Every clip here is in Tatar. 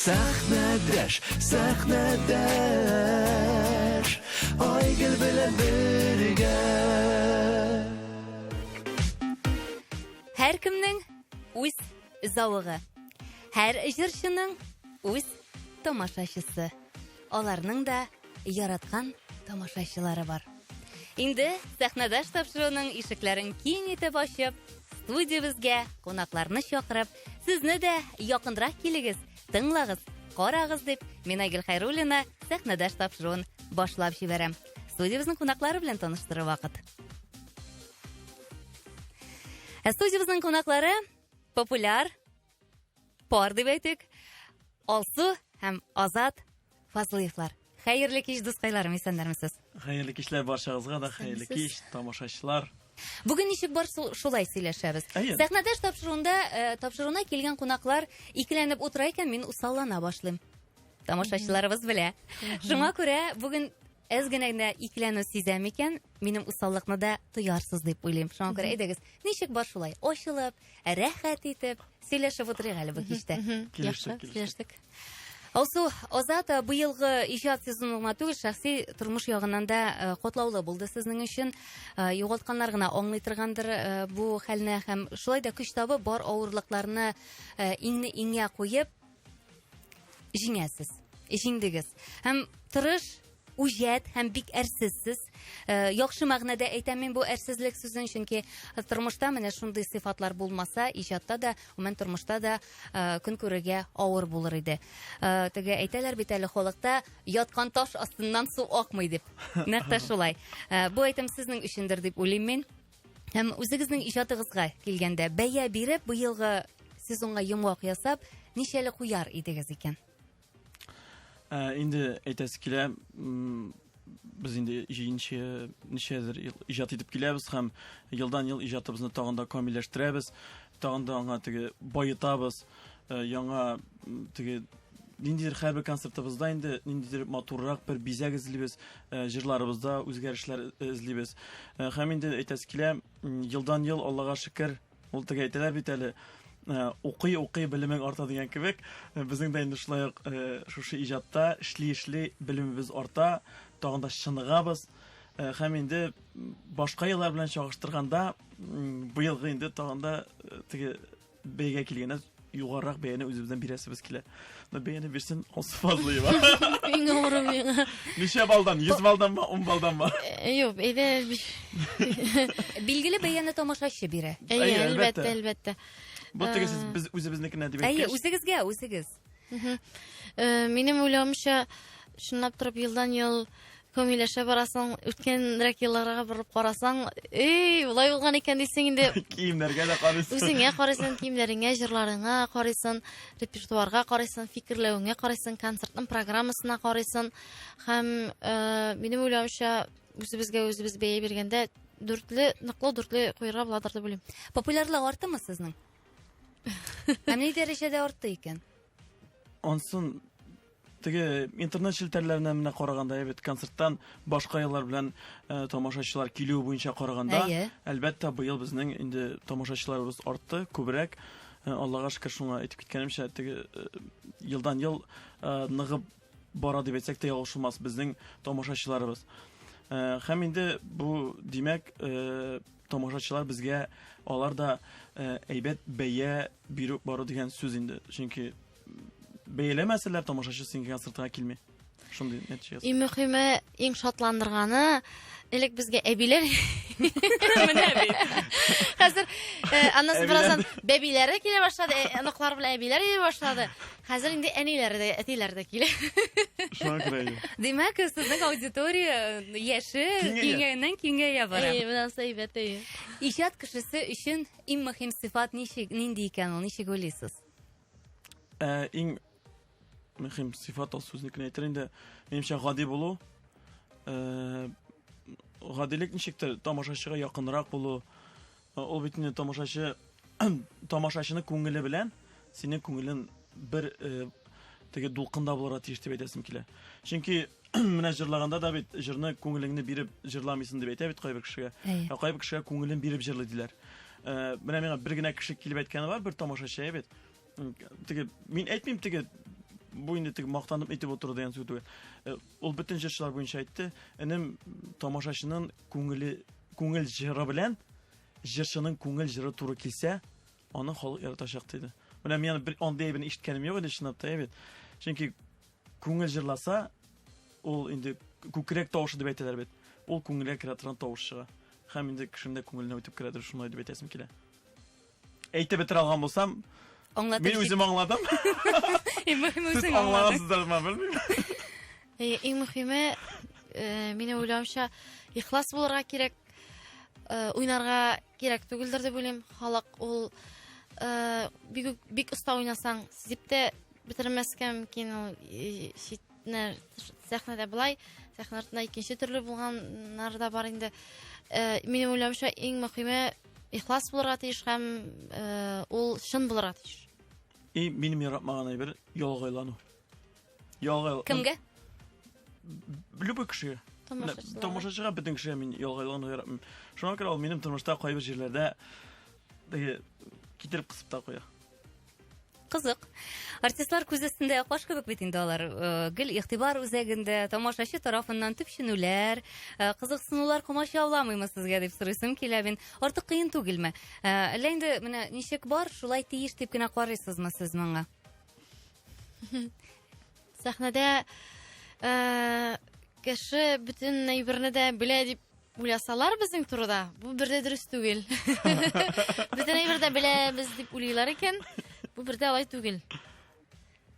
Сәхнәдәш, сәхнәдәш, Айгөл белән бергә. Һәркемнең үз зәвыгы. Һәр җырчының үз тамашачысы. Аларның да яраткан тамашачылары бар. Инде сәхнәдәш тапшыруының ишекләрен киң итеп ачып, студиябезгә кунакларны чакырып, сезне дә якынрак килегез, тыңлагыз, карагыз дип, мин Айгөл Хәйруллина сәхнәдәш тапшыруын башлап җибәрәм. Студиябезнең кунаклары белән таныштырыр вакыт. Ә студиябезнең кунаклары популяр пар дип әйтик. Алсу һәм Азат Фазлыевлар. Хәерле кич, дускайларым, исәннәрмесез? Хәерле кичләр барчагызга да, хәерле кич, тамашачылар. Бүген ничек бар шулай сөйләшәбез. Сәхнәдәш тапшыруында, э, тапшыруына килгән кунаклар икеләнеп утыра икән, мин усаллана башлыйм. Тамашачыларыбыз белә. Шуңа күрә бүген әз генә генә икеләнү сизәм икән, минем усаллыкны да тоярсыз дип уйлыйм. Шуңа күрә әйдәгез, ничек бар шулай, ачылып, рәхәт итеп сөйләшеп утырыйк әле бу кичтә. Килештек, килештек. Алсу, Азат, э, быелгы иҗат сезоны гына түгел, шәхси тормыш ягыннан да э, катлаулы булды сезнең өчен. Э, югалтканнар гына аңлый торгандыр бу хәлне һәм шулай да көч табып, бар авырлыкларны иңне иңгә куеп җиңәсез. Җиңдегез. Һәм тырыш, үҗәт һәм бик әрсезсез. Э, яхшы мәгънәдә әйтәм мин бу әрсезлек сүзен, чөнки тормышта менә шундый сыйфатлар булмаса, иҗатта да, гомумән тормышта да э, көн күрергә авыр булыр иде. Э, теге әйтәләр бит әле халыкта яткан таш астыннан су акмый дип. Нәкъ тә шулай. Бу әйтем сезнең өчендер дип уйлыйм мин. Һәм үзегезнең иҗатыгызга килгәндә, бәя биреп, быелгы сезонга йомгак ясап, ничәле куяр идегез икән? Ә, инде әйтәсе килә, без инде җиенче ничәдер ел иҗат итеп киләбез һәм елдан-ел иҗатыбызны тагын да камилләштерәбез, тагын да аңа теге баетабыз, э, яңа теге ниндидер һәрбер концертыбызда инде ниндидер матуррак бер бизәк эзлибез, э, җырларыбызда үзгәрешләр эзлибез. Э, һәм инде әйтәсе килә, елдан-ел Аллага шөкер, Ул теге әйтәләр бит әле, укый-укый белемең арта дигән кебек, безнең дә инде шулай ук шушы иҗатта эшли-эшли белемебез арта, тагын да чыныгабыз. Һәм инде башка еллар белән чагыштырганда, быелгы инде тагын да теге бәйгә килгәндә югарырак бәяне үзебездән бирәсебез килә. Но бәяне бирсен Алсу Фазлыева. Иң авыры миңа. Ничә балдан? 100 балданмы, 10 балданмы? Э, юк, әйдә. Билгеле бәяне тамашачы бирә. Әйе, әлбәттә, әлбәттә. Бу теге сез без үзебезнекенә дип әйткәч. Әйе, үзегезгә, үзегез. Э, минем уйлавымча, чынлап торып елдан-ел камилләшә барасың, үткәнрәк елларга борылып карасаң, эй, болай булган икән дисең инде. Киемнәргә дә карыйсың. Үзеңә карыйсың, киемнәреңә, җырларыңа карыйсың, репертуарга карыйсың, фикерләвеңә карыйсың, концертның программасына карыйсың. Һәм э, минем уйлавымча, үзебезгә үзебез бәя биргәндә дүртле, ныклы дүртле куярга буладыр дип уйлыйм. Популярлык арттымы сезнең? Һәм ни дәрәҗәдә артты икән? Ансын теге интернет челтәрләренә менә караганда, әйбәт концерттан башка еллар белән э, тамашачылар килүе буенча караганда, Әйе. әлбәттә, быел безнең инде тамашачыларыбыз артты, күбрәк. Э, Аллага шөкер, шуңа әйтеп киткәнемчә, теге э, елдан-ел э, ныгып бара дип әйтсәк тә ялгышылмас безнең тамашачыларыбыз. Э, һәм инде бу, димәк, э, тамашачылар безгә алар да э, әйбәт бәя бирү бару дигән сүз инде. Чөнки бәяләмәсәләр, тамашачы синең концертыңа килми. Шундый нәтиҗә. Иң мөһиме, иң шатландырганы, элек безгә әбиләр Менә бит. Хәзер э, аннан соң бераздан бәбиләре килә башлады, э, оныклар белән әбиләр йөри башлады. Хәзер инде әниләре дә, әтиләре дә килә. Шуңа күрә инде. Димәк, сезнең аудитория э, яше Киңәя. киңәюеннән киңәя бара. Әйе, менә анысы әйбәт, әйе. Иҗат кешесе өчен иң мөһим сыйфат ничек, нинди икән ул, ничек уйлыйсыз? Ә, иң мөһим сыйфат ул сүзнекен әйтер инде. Минемчә, гади булу. Э, гадилек ничектер тамашачыга якынрак булу. Э, ул бит инде тамашачы тамашачының күңеле белән синең күңелең бер э, теге дулкында булырга тиеш дип әйтәсем килә. Чөнки менә җырлаганда да бит җырны күңелеңне биреп җырламыйсың дип әйтә бит кайбер кешегә. Ә кайбер кешегә күңелен биреп җырлый диләр. Э, менә миңа бер генә кеше килеп әйткәне бар, бер тамашачы бит. Теге мин әйтмим теге Бу инде теге мактанып әйтеп утыру дигән сүз түгел. Ул бөтен җырчылар буенча әйтте. Энем, тамашачының күңеле, күңел җыры белән җырчының күңел җыры туры килсә, аны халык яратачак диде. Менә мин аны бер андый әйберне ишеткәнем юк иде чынлап та, бит. Чөнки күңел җырласа, ул инде күкрәк тавышы дип әйтәләр бит. Ул күңелгә керә торган тавыш чыга. Һәм инде кешенең дә күңеленә үтеп керәдер, шулай дип әйтәсем килә. Әйтеп бетерә алган булсам, Аңлатып мин үзем аңладым. Иң мөһиме Сез үзең аңладың. аңлагансыздырмы, белмим. Әйе, иң мөһиме, минем уйлавымча, ихлас булырга кирәк. Уйнарга кирәк түгелдер дип уйлыйм. Халык ул бик бик оста уйнасаң, сизеп тә бетермәскә мөмкин ул читне сәхнәдә былай, сәхнә артында икенче төрле булганнар да бар инде. Минем уйлавымча, иң мөһиме ихлас булырга тиеш һәм ул чын булырга тиеш. И минем яратмаган әйбер ялгайлану. Ялгай. Кемгә? Любой кешегә. Тамашачыларга. Тамашачыга бөтен кешегә мин ялгайлану яратмыйм. Шуңа күрә ул минем тормышта кайбер җирләрдә теге китереп кысып та куя. Кызык. Артистлар күз өстендә каш кебек бит инде алар. Гел игътибар үзәгендә, тамашачы тарафыннан төпченүләр, кызыксынулар комачауламыймы сезгә дип сорыйсым килә мин. Артык кыен түгелме? Әллә инде менә ничек бар, шулай тиеш дип кенә карыйсызмы сез моңа? Сәхнәдә кеше бөтен әйберне дә белә дип уйласалар безнең турыда, бу бер дә дөрес түгел. Бөтен әйбер дә беләбез дип уйлыйлар икән, бу бер дә алай түгел.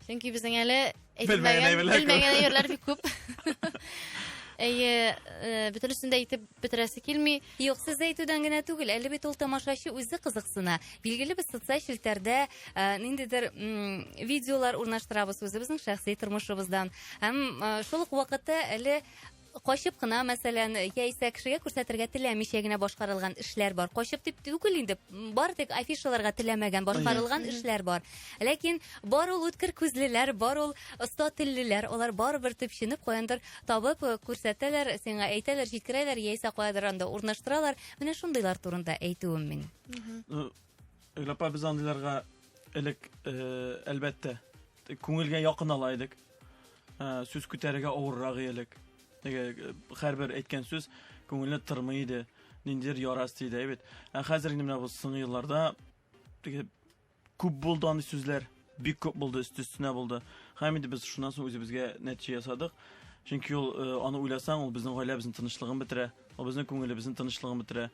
Чөнки безнең әле Белмәгән әйтелмәгән, әйберләр күп. белмәгән әйберләр бик күп. Әйе, бөтенесен дә әйтеп бетерәсе килми. Юк, сез әйтүдән генә түгел, әле бит ул тамашачы үзе кызыксына. Билгеле без социаль челтәрдә ниндидер видеолар урнаштырабыз үзебезнең шәхси тормышыбыздан. Һәм шул ук вакытта әле качып кына, мәсәлән, яисә кешегә күрсәтергә теләмичә генә башкарылган эшләр бар. Качып дип түгел инде, бары тик афишаларга теләмәгән башкарылган эшләр бар. Ләкин бар ул үткер күзлеләр, бар ул оста теллеләр, алар барыбер төпченеп каяндыр табып күрсәтәләр, сиңа әйтәләр, җиткерәләр, яисә каядыр анда урнаштыралар. Менә шундыйлар турында әйтүем мин. Гөлапа, без андыйларга элек, әлбәттә, күңелгә якын ала идек. Сүз күтәрергә авыррак элек. Теге һәрбер әйткән сүз күңелне тырмый иде, ниндидер яра өсти иде, әйбәт. Ә хәзер инде менә бу соңгы елларда теге күп булды андый сүзләр, бик күп булды, өсте-өстенә булды. Һәм инде без шуннан соң үзебезгә нәтиҗә ясадык. Чөнки ул аны уйласаң, ул безнең гаиләбезнең тынычлыгын бетерә, ул безнең күңелебезнең тынычлыгын бетерә.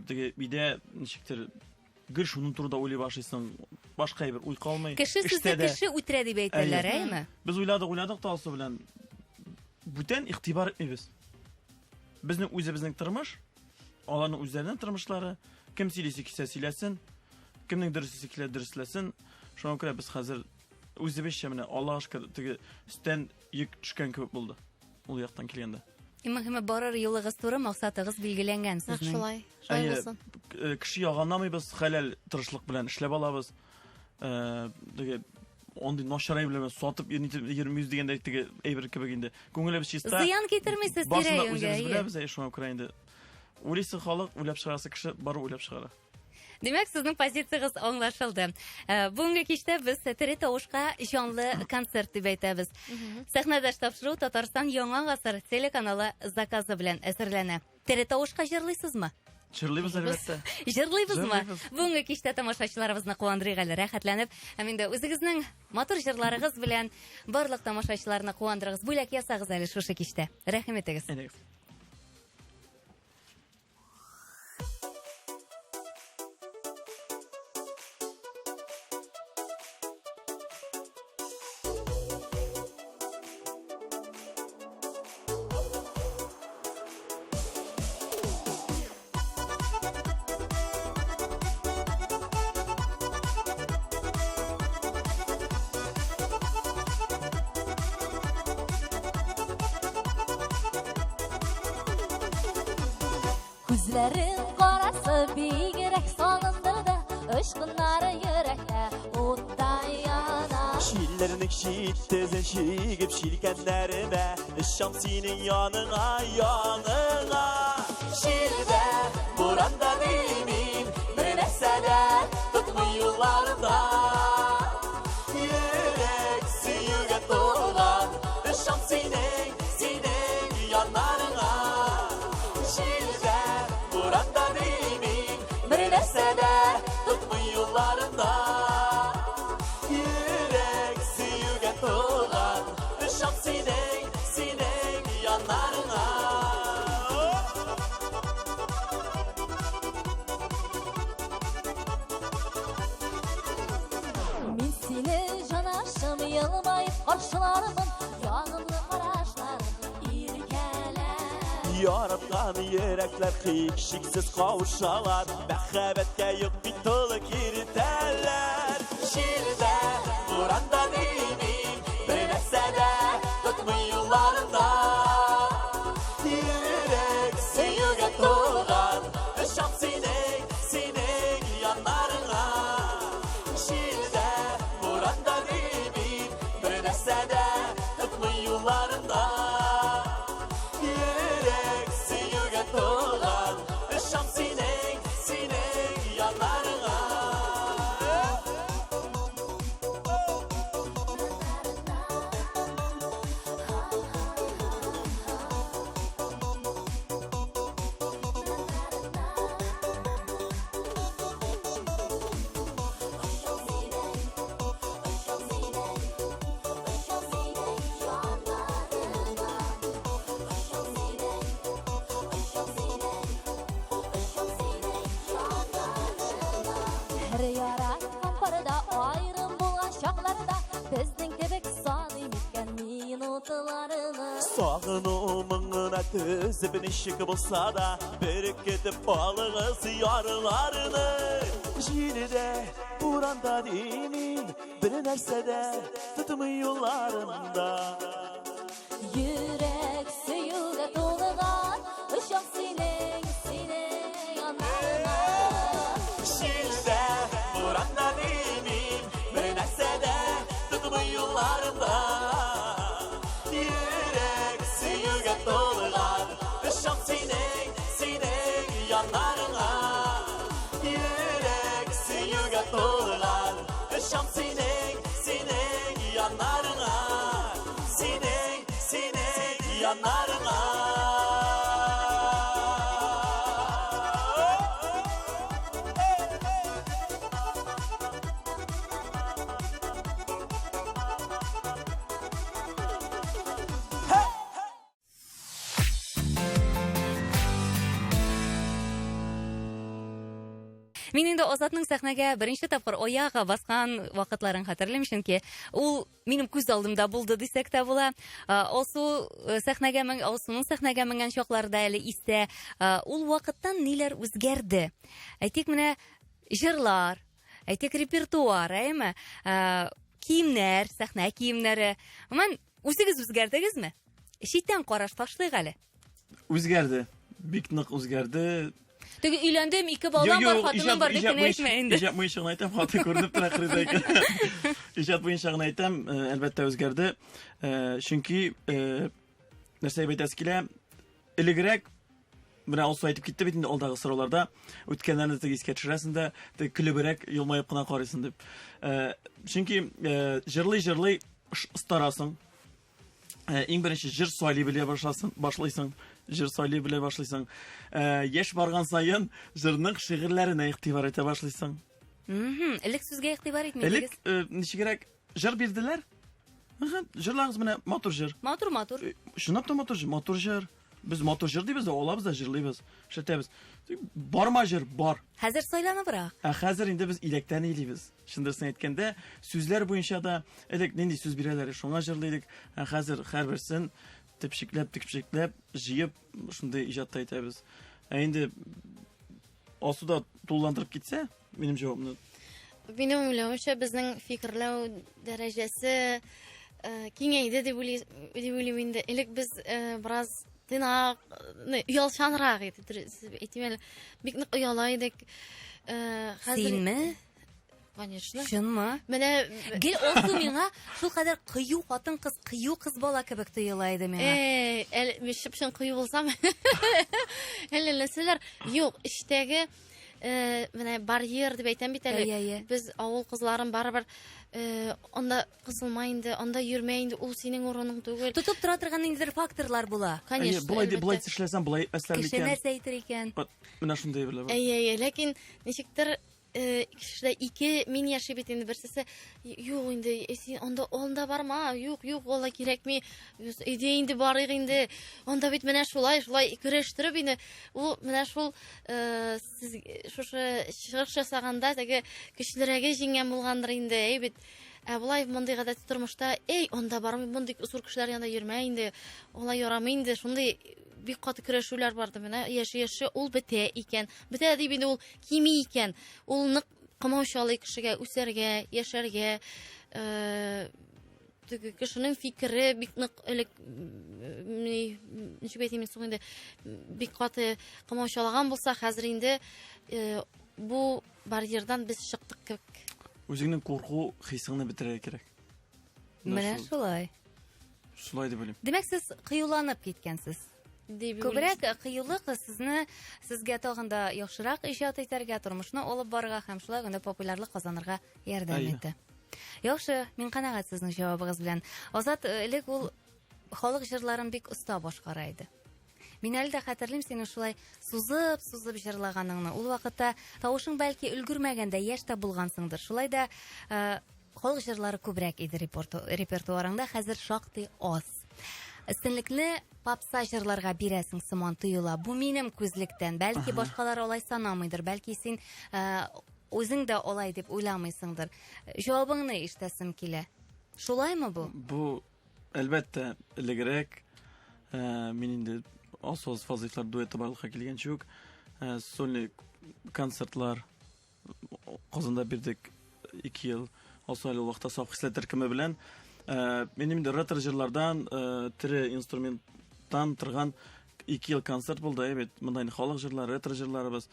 Теге өйдә ничектер гел шуның турында уйлый башлыйсың, башка әйбер уй калмый. Кеше сүзе Эштә дә. кеше үтерә дип әйтәләр, Әйе. әйме? Без уйладык, уйладык та Алсу белән. Бүтән игътибар итмибез. Безнең үзебезнең тормыш, аларның үзләренең тормышлары. Кем сөйлисе килсә сөйләсен, кемнең дөресе килә дөресләсен. Шуңа күрә без хәзер үзебезчә менә Аллаһка шөкер, теге өстән йөк төшкән кебек булды. Ул яктан килгәндә. Иң мөһиме барыр юлыгыз туры, максатыгыз билгеләнгән Нәкъ сезнең. шулай. Шулай Әйе, булсын. Кеше яганламыйбыз, хәләл тырышлык белән эшләп алабыз. Теге андый начар әйберләр белән сатып йөрмибез дигәндәй теге әйбер кебек инде. Күңелебез чиста. Зыян китермисез Барысын да тирә-юньгә, үзебез әйе. беләбез, әйе, шуңа күрә инде. Уйлыйсы халык, уйлап чыгарасы кеше бары уйлап чыгара. Димәк, сезнең позициягез аңлашылды. Бүгенге кичтә без тере тавышка җанлы концерт дип әйтәбез. Сәхнәдәш тапшыру Татарстан Яңа гасыр телеканалы заказы белән әзерләнә. Тере тавышка җырлыйсызмы? Җырлыйбыз, әлбәттә. Җырлыйбызмы? Җырлыйбыз. Бүгенге кичтә тамашачыларыбызны куандырыйк әле, рәхәтләнеп. Һәм инде үзегезнең матур җырларыгыз белән барлык тамашачыларны куандырыгыз. Бүләк ясагыз әле шушы кичтә. Рәхим итегез. Әйдәгез. Күзләрең карасы бигрәк салындырды, очкыннары йөрәктә уттай яна. Шилләрнең читтезен чигеп шилкәннәремә, очам синең яныңа, яныңа. Җилдә, буранда димим, бер нәрсә дә тотмый юлларымда. Йөрәк сөюгә Каршылармын, ягымлы карашларың иркәләп. Яраткан йөрәкләр һичшиксез кавышалар, Мәхәббәткә юк бит тулы киртәләр. Җилдә, буранда димим, бер нәрсә дә тотмый юлларымда. Йөрәк сөюгә тулган, очам синең, синең яннарыңа. Җилдә, буранда димим, бер нәрсә дә тотмый юлларымда. Йөрәк сөюгә тулган, очам синең, синең яннарыңа. Очам синең, очам синең, очам синең яннарыңа. Очам синең, очам синең, очам синең яннарыңа. Һәр яраткан парда аерым булган чакларда безнең кебек саный микән минутларны. Сагыну моңына түзеп ничек булса да беркетеп алыгыз ярларны. Җилдә, буранда димим, бер нәрсә дә тотмый юлларымда. Йөрәк сөюгә тулган, очам синең, синең яннарыңа. Җилдә, буранда димим, бер нәрсә дә тотмый юлларымда. Йөрәк сөюгә тулган, очам синең, синең яннарыңа. Йөрәк сөюгә тулган, очам синең, синең яннарыңа. Синең, синең яннарыңа. Мин инде Азатның сәхнәгә беренче тапкыр аягы баскан вакытларын хәтерлим, чөнки ул минем күз алдымда булды дисәк тә була. Алсу сәхнәгә мен, Алсуның сәхнәгә менгән чаклары да әле истә. Ул вакыттан ниләр үзгәрде? Әйтик, менә җырлар, әйтик, репертуар, әйеме? Киемнәр, сәхнә киемнәре. Гомумән, үзегез үзгәрдегезме? Читтән караш ташлыйк әле. Үзгәрде. Бик нык үзгәрде. Теге өйләндем, ике балам бар, хатыным бар дип кенә әйтмә инде. Иҗат буенча гына әйтәм, хатын күренеп тора кырыйда икән. Иҗат буенча гына әйтәм, әлбәттә үзгәрде. Чөнки нәрсә дип әйтәсе килә, элегрәк менә Алсу әйтеп китте бит инде алдагы сорауларда, үткәннәрне теге искә төшерәсең дә, теге көлебрәк, елмаеп кына карыйсың дип. Чөнки җырлый-җырлый остарасың. Иң беренче җыр сайлый белә башласың, башлыйсың, җыр сайлый белә башлыйсың. Яшь барган саен җырның шигырьләренә игътибар итә башлыйсың. Элек сүзгә игътибар итмидегез? Элек ничегрәк җыр бирделәр? Җырлагыз менә матур җыр. Матур, матур. Чынлап та матур җыр, матур җыр. Без матур җыр дибез дә, алабыз да җырлыйбыз, эшләтәбез. Барма җыр, бар. Хәзер сайланыбрак. Ә хәзер инде без иләктән илибез. Чын дөресен әйткәндә, сүзләр буенча да элек нинди сүз бирәләр, шуңа җырлый идек. Ә хәзер һәрберсен төпчекләп, төпчекләп җыеп, шундый иҗат та итәбез. Ә инде Алсу да тулыландырып китсә, минем җавапны. Минем уйлавымча, безнең фикерләү дәрәҗәсе киңәйде дип уйлыйм инде. Элек без бераз тыйнак, оялчанрак идек, дөрес әйтим әле. Бик нык ояла идек. Хәзер Синме? Конечно. Чынмы? Менә гел Алсу миңа шул кадәр кыю хатын-кыз, кыю кыз бала кебек тоела иде миңа. Әле мин чып-чын кыю булсам, әллә нәрсәләр. Юк, эчтәге менә барьер дип әйтәм бит әле. Әйе, әйе. Без авыл кызларын барыбер анда кысылма инде, анда йөрмә инде, ул синең урының түгел. Тотып тора торган ниндидер факторлар була. Конечно, Әйе, болай әлбәттә. болай эшләсәм, болай әйтмәсләр Кеше микән? нәрсә әйтер икән? Менә шундый әйберләр бар. Әйе, әйе, ләкин ничектер кешедә ике мин яши бит инде, берсесе юк инде, син анда, анда барма, юк, юк, алай кирәкми, өйдә инде барыйк инде, анда бит менә шулай, шулай көрәштереп инде, ул менә шул сез шушы чыгыш ясаганда теге көчлерәге җиңгән булгандыр инде, әй бит. Ә болай мондый гадәти тормышта, эй, анда бармый, мондый зур кешеләр янында йөрмә инде, алай ярамый инде, шундый бик каты көрәшүләр барды. Менә яши-яши ул бетә икән. Бетә дип инде ул кими икән. Ул нык комаучалый кешегә үсәргә, яшәргә, э, теге кешенең фикере бик нык элек ни, ничек әйтим соң инде, бик каты комаучалаган булса, хәзер инде э, бу барьердан без чыктык кебек. Үзеңнең курку хисеңне бетерергә кирәк. Менә шулай. Шулай дип уйлыйм. Димәк, сез кыюланып киткәнсез. Дип Күбрәк кыюлык сезне сезгә тагын да яхшырак иҗат итәргә, тормышны алып барырга һәм шулай гына популярлык казанырга ярдәм Әйе. итте. Яхшы, мин канәгать сезнең җавабыгыз белән. Азат э, элек ул халык җырларын бик оста башкара иде. Мин әле дә хәтерлим синең шулай сузып-сузып җырлаганыңны. Ул вакытта тавышың бәлки өлгермәгән дә, яшь тә булгансыңдыр. Шулай да э, халык җырлары күбрәк иде репертуарыңда, хәзер шактый аз. Өстенлекне попса җырларга бирәсең сыман тоела. Бу минем күзлектән. Бәлки башкалар алай санамыйдыр, бәлки син э, үзең дә алай дип уйламыйсыңдыр. Җавабыңны ишетәсем килә. Шулаймы бу? Бу әлбәттә элегрәк э, мин инде Алсу Фазлыевлар дуэты барлыкка килгәнче үк э, сольный концертлар Казанда бирдек 2 ел. Алсу әле ул вакытта Саф хисләр төркеме белән. Э, минем инде ретро җырлардан, э, тере инструменттан торган 2 ел концерт булды, әйбәт. Монда инде халык җырлары, ретро җырларыбыз.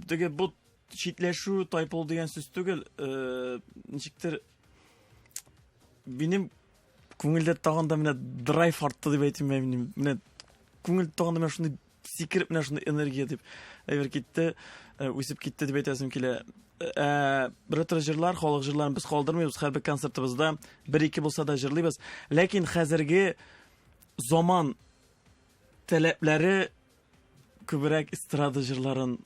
Теге бу читләшү, тайпылу дигән сүз түгел, э, ничектер минем күңелдә тагын да менә драйв артты дип әйтим минем. Менә күңел тагын да менә шундый сикереп менә шундый энергия дип әйбер китте, э, үсеп китте дип әйтәсем килә. Ә, ретро җырлар, халык җырларын без калдырмыйбыз, һәрбер концертыбызда бер-ике булса да җырлыйбыз. Ләкин хәзерге заман таләпләре күбрәк эстрада җырларын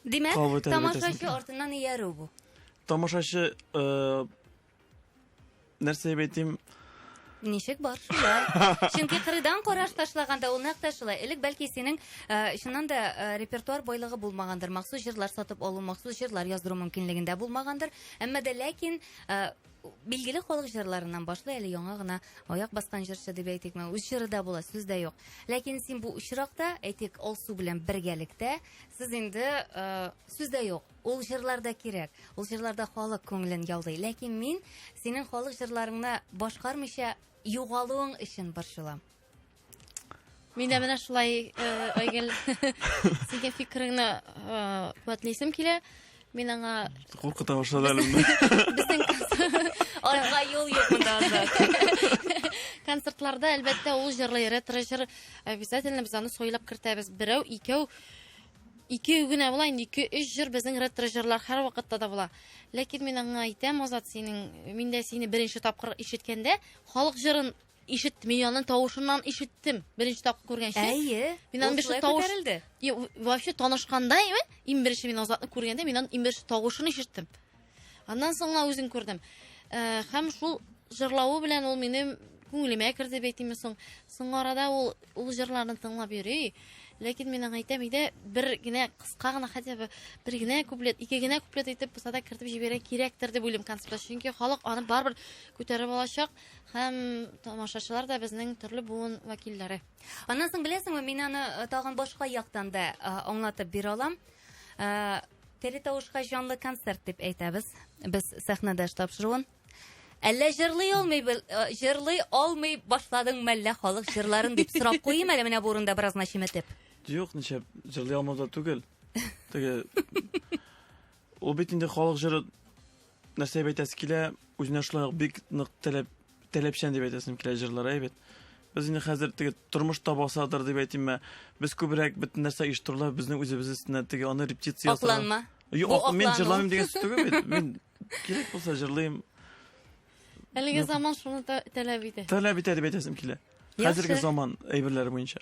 Димәк, Кабул итә дип әйтәсем тамашачы килә. артыннан иярү бу. Тамашачы э, нәрсә дип әйтим, Ничек бар шулай. Чөнки кырыйдан караш ташлаганда ул нәкъ тә шулай. Элек бәлки синең э, чыннан да э, репертуар байлыгы булмагандыр, махсус җырлар сатып алу, махсус җырлар яздыру мөмкинлегендә булмагандыр. Әмма дә ләкин э, билгеле халык җырларыннан башлый әле яңа гына аяк баскан җырчы дип әйтикме, үз җыры да була, сүз дә юк. Ләкин син бу очракта, әйтик, Алсу белән бергәлектә, сез инде э, сүз дә юк. Ул җырлар да кирәк. Ул җырларда халык күңелен яулый. Ләкин мин синең халык җырларыңны башкармыйча югалуың өчен борчылам. Мин дә менә шулай, э, Айгөл, синең фикереңне э, куәтлисем килә. Мин аңа куркыта башлады әле мине. безнең Артка юл юк монда Азат. концертларда әлбәттә ул җырлый ретро җыр обязательно без аны сайлап кертәбез. Берәү, икәү, ике генә була инде, ике, өч җыр безнең ретро җырлар һәр вакытта да була. Ләкин мин аңа әйтәм, Азат, синең, мин дә сине беренче тапкыр ишеткәндә халык җырын ишеттем, мин аның тавышыннан ишеттем беренче тапкыр күргәнче. Әйе. Мин аның ул беренче шулай тавыш- күтәрелде. Е, вообще танышканда име, иң беренче мин Азатны күргәндә мин аның иң беренче тавышын ишеттем. Аннан соң гына үзен күрдем. Э, һәм шул җырлавы белән ул минем күңелемә керде дип әйтимме соң. Соңгы арада ул ул җырларны тыңлап йөри. Ләкин мин аңа әйтәм, әйдә бер генә кыска гына хотя бы бер генә куплет, ике генә куплет әйтеп булса да кертеп җибәрә кирәктер дип уйлыйм концертта. Чөнки халык аны барыбер күтәреп алачак һәм тамашачылар да безнең төрле буын вәкилләре. Аннан соң беләсеңме, мин аны э, тагын башка яктан да э, аңлатып бирә алам. Э, Тере тавышка җанлы концерт дип әйтәбез. Без сәхнәдә тапшыруын. Әллә җырлый алмый э, җырлый алмый башладың мәллә халык җырларын дип сорап куйыйм әле менә бу урында бераз гына чеметеп. Юк, ничә җырлый алмау да түгел. Теге ул бит инде халык җыры нәрсә дип әйтәсе килә, үзенә шулай ук бик нык таләп таләпчән дип әйтәсем килә җырлар, әйбәт. Без инде хәзер теге тормыш табасадыр дип әйтимме, без күбрәк бөтен нәрсә оештырыла безнең үзебез өстенә теге аны репетиция ясарга. Акланма. Юк, Бу ак- мин аклану. җырламыйм дигән сүз түгел бит. Мин кирәк булса җырлыйм. Әлеге заман шуны таләп итә. Таләп итә дип әйтәсем килә. Хәзерге Яхшы. заман әйберләре буенча.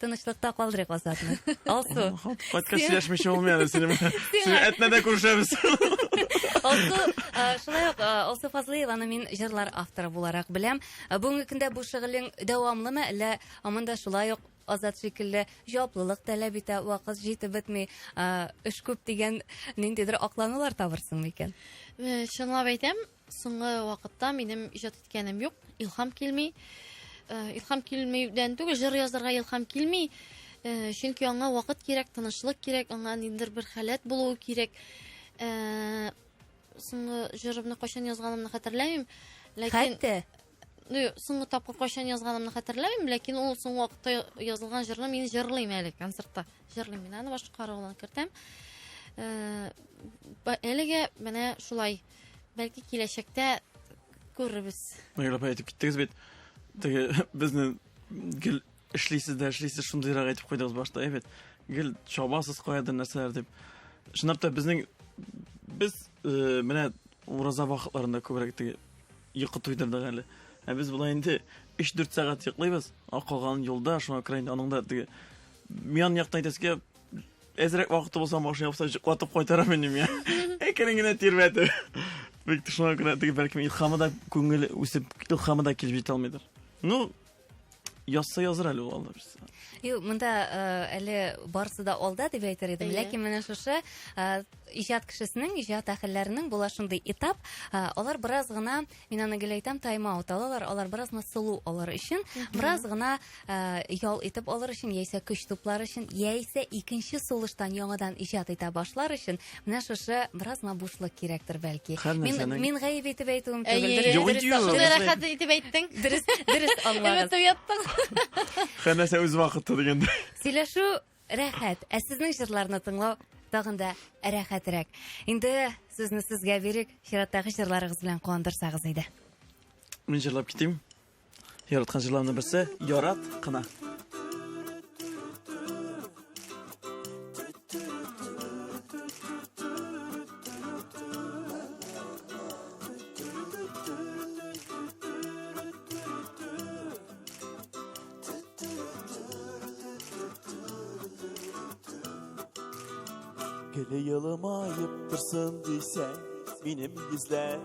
Тынычлыкта калдырыйк Азатны. Алсу. Кайткач сөйләшмичә булмый әле синең. Сине Әтнәдә күрешәбез. Алсу, э, шулай ук э, Алсу Фазлыеваны мин җырлар авторы буларак беләм. Э, Бүгенге көндә бу шөгылең дәвамлымы, әллә һаман да шулай ук Азат шикелле җаваплылык таләп итә, вакыт җитеп бетми, эш күп дигән ниндидер акланулар табырсың микән? Чынлап әйтәм, соңгы вакытта минем иҗат иткәнем юк, илһам килми. Илһам килмәүдән түгел, җыр язарга илһам килми. Чөнки аңа вакыт кирәк, тынычлык кирәк, аңа ниндидер бер халәт булуы кирәк. Соңгы җырымны кайчан язганымны хәтерләмим. Ләкин Хәтта ну, соңгы тапкыр кайчан язганымны хәтерләмим, ләкин ул соңгы вакытта язылган җырны мин җырлыйм әле концертта. Җырлыйм мин аны башкаруына кертәм. Әлегә менә шулай. Бәлки киләчәктә күрербез. Айгөл апа әйтеп киттегез бит. Теге безне гел эшлисез дә эшлисез шундыйрак әйтеп куйдыгыз башта, әйбәт. Гел чабасыз каядыр нәрсәләр дип. Чынлап та безнең без менә ураза вакытларында күбрәк теге йокы туйдырдык әле. Ә без болай инде 3-4 сәгать йоклыйбыз, ә калган юлда, шуңа күрә инде аның да теге мин яктан әйтәсе килә, әзрәк вакыты булса машина булса йоклатып кайтарам инде мин. Әкрен генә тирбәтеп. Бик шуңа күрә теге бәлкем илһамы да күңеле үсеп, илһамы да килеп җитә алмыйдыр. Ну, язса языр әле ул Алла бирсә. Юк, монда әле барысы да алда дип әйтер идем. Ләкин менә шушы иҗат кешесенең, иҗат әһелләренең була шундый этап. Алар бераз гына, мин аны гел әйтәм, тайм-аут алалар, алар бераз гына сылу алыр өчен, бераз гына ял итеп алыр өчен, яисә көч туплар өчен, яисә икенче сулыштан яңадан иҗат итә башлар өчен, менә шушы бераз гына бушлык кирәктер бәлки. Мин мин гаеп итеп әйтүем түгел. Дөрес, шундый рәхәт итеп әйттең. Дөрес, дөрес аңлагыз. Өмет уяттың. Һәр нәрсә үз вакыты дигәндә. Сөйләшү рәхәт, ә сезнең җырларны тыңлау тагын да рәхәтрәк. Инде сүзне сезгә бирик, чираттагы җырларыгыз белән куандырсагыз иде. Мин җырлап китим. Яраткан җырларымның берсе Ярат кына. Гел елмаеп торсын дисәң, минем йөзләр.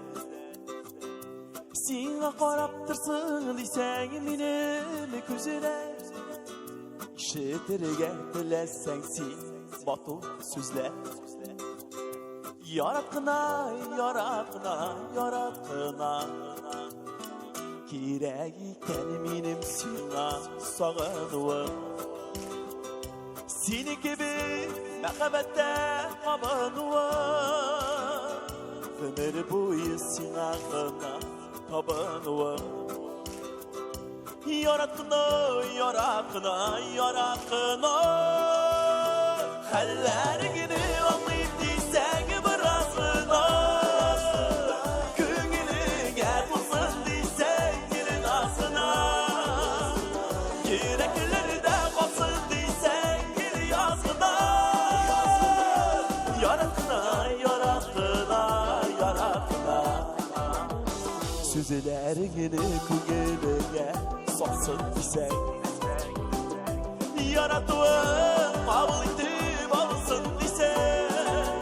Сиңа карап торсын дисәң, минем күзләр. Ишетергә теләсәң син матур сүзләр. Ярат кына, ярат кына, ярат кына. Кирәк икән минем сиңа сагынуым. Сине кебек мәхәббәттә кабынуым. Гомер буе сиңа гына табынуым. Ярат кына, ярат кына, ярат кына. Хәлләреңне аңлыйм дисәң бераз гына. Күңелеңә тулсын дисәң гел назына. Йөрәкләрдә калсын дисәң гел яз гына. Ярат кына, ярат кына, ярат кына. Сүзләреңне күңелеңә салсын дисәң. Яратуын кабул итеп алсын дисәң.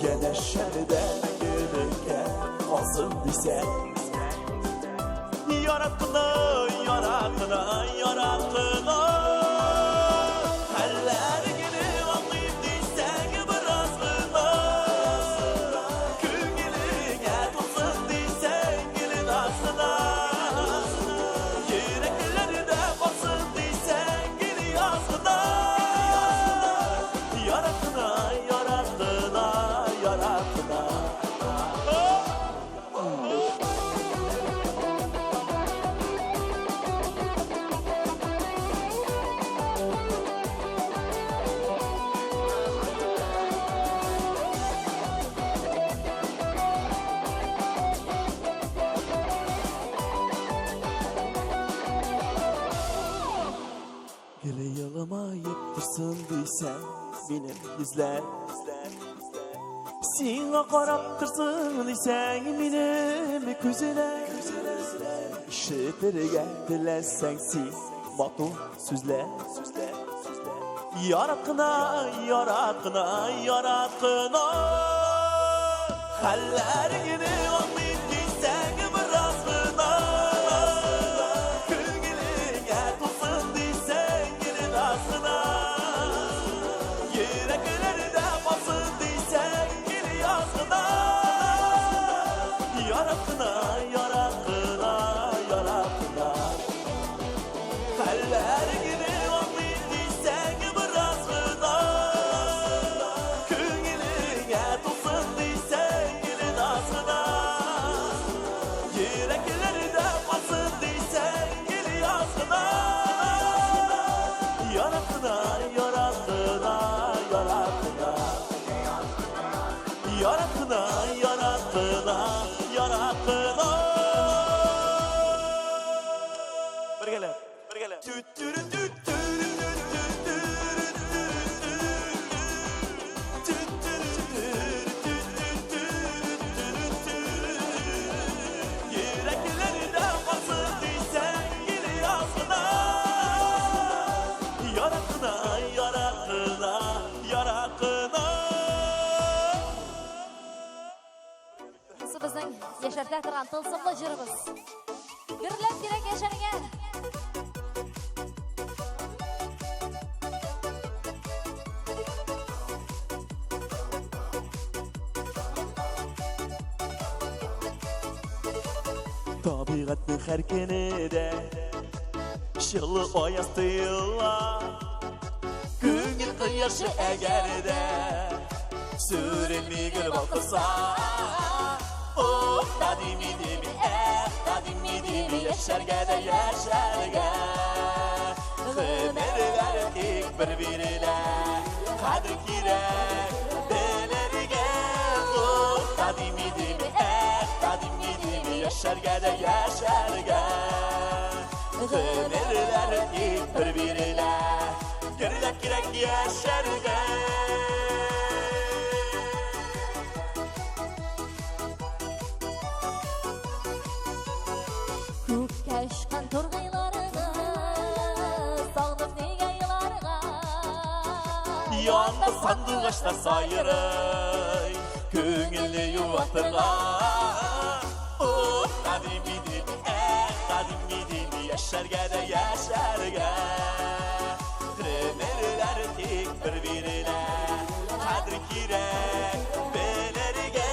Янәшәдә мәңгелеккә калсын дисәң. Ярат кына, ярат кына, ярат кына. Хәлләреңне аңлыйм дисәң бераз гына. Күңелеңә тулсын дисәң гел назына. Йөрәкләрдә калсын дисәң гел яз гына. Ярат кына, ярат кына, ярат кына. Гел елмаеп торсын дисәң, минем йөзләр. Сиңа карап торсын дисәң, минем күзләр. Ишетергә теләсәң син матур сүзләр. Ярат кына, ярат кына, ярат кына. Хәлләреңне аңлыйм дисәң бераз гына. Күңелеңә тулсын дисәң Йөрәкләрдә калсын дисәң, гел язгына. Яратына, яратына, яратына. Яратына, яратына, яратына. Бергәләп, бергәләп. Йөрәкләрдә калсын дисәң, гел язгына. Яратына, яратына, яратына. Бусы безнең яшәртә торган тылсымлы җырыбыз. Гөрләп кирәк яшәргә. Табигатьнең һәр көне дә җылы аяз тоела. Күңел кояшы әгәр дә сүрелми гөл балкыса. Ох, та дими дими, эх, та дими дими, яшәргә дә яшәргә. Гомерләр тик бер бирелә, кадер кирәк белергә. Ох, та дими дими, эх, та дими дими, яшәргә дә яшәргә. Гомерләр тик бер бирелә, гөрләп кирәк яшәргә. Күккә очкан тургайларны сагынып нигә еларга? Янды сандугачлар сайрый, күңелне юатырга. Ох, та дими дими, эх, та дими дими, яшәргә дә яшәргә. Гомерләр тик бер бирелә, кадер кирәк белергә.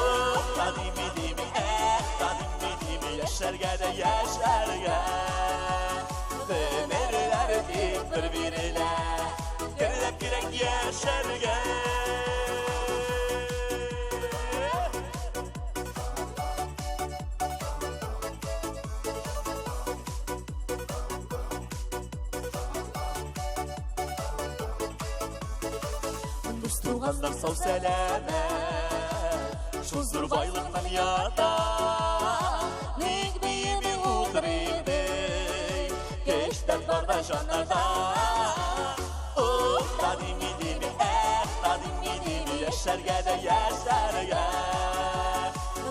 Ох, та дими дими, эх, та дими дими, яшәргә дә яшәргә. Гомерләр тик бер бирелә, гөрләп кирәк яшәргә. Дус туганнар сау сәламәт, шул зур байлыктан ята. Ник биеми утырыйк ди, көчләр барда җаннарда. Ох, та дими дими, эх, та дими дими, яшәргә дә яшәргә.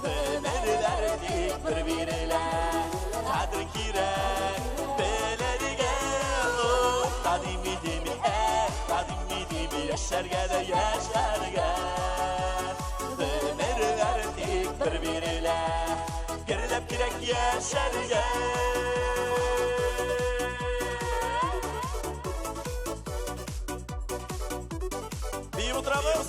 Гомерләр тик бер бирелә, кадер кирәк белергә. Ох, та дими дими, эх, та дими дими, яшәргә дә яшәргә. Гомерләр тик бер бирелә, гөрләп кирәк яшәргә. Биеп утырабыз.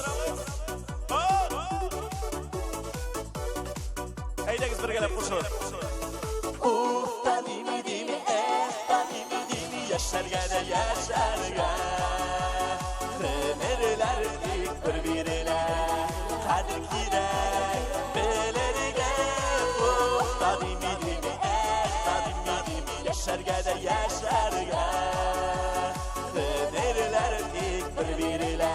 Әйдәгез бергәләп кушылып. Ух, та дими дими, эх, та дими дими, яшәргә дә яшәргә. Гомерләр тик бер бирелә, кадер кирәк белергә. Ух, та дими дими, эх, та дими дими, яшәргә дә яшәргә. Гомерләр тик бер бирелә,